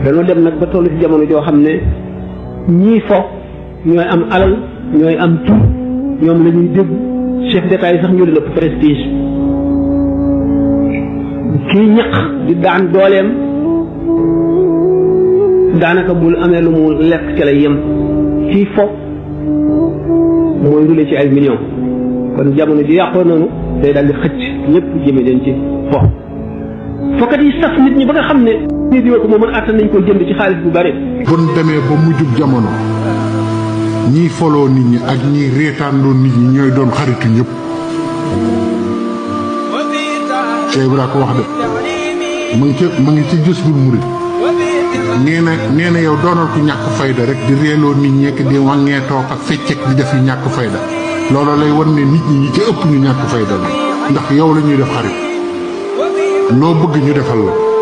dañoo dem nag ba toll ci jamono joo xam ne ñii fo ñooy am alal ñooy am tur ñoom la ñuy dégg chef d'état yi sax ñu leen ëpp prestige kii ñaq di daan dooleem daanaka bul amee lu mu lekk ca lay yem kii fo mooy rule ci ay millions kon jamono ji yàqoo noonu day daal di xëcc ñëpp jëme leen ci fo fokkat yi saf nit ñi ba nga xam ne nit yoo ko moom attan nañ ko jënd ci xaalis bu bari bon demee ba mujjub jamono ñiy foloo nit ñi ak ñiy reetaanloo nit ñi ñooy doon xaritu ñëpp Cheikh Ibra ko wax de ma ngi ci gis bul murid nee na yow doonal ko ñàkk fayda rek di reeloo nit ñekk di wàññee toog ak feccek di def yu ñàkk fayda loolu lay wan ne nit ñi ci ëpp ñu ñàkk fayda la ndax yow la ñuy def xarit loo bëgg ñu defal la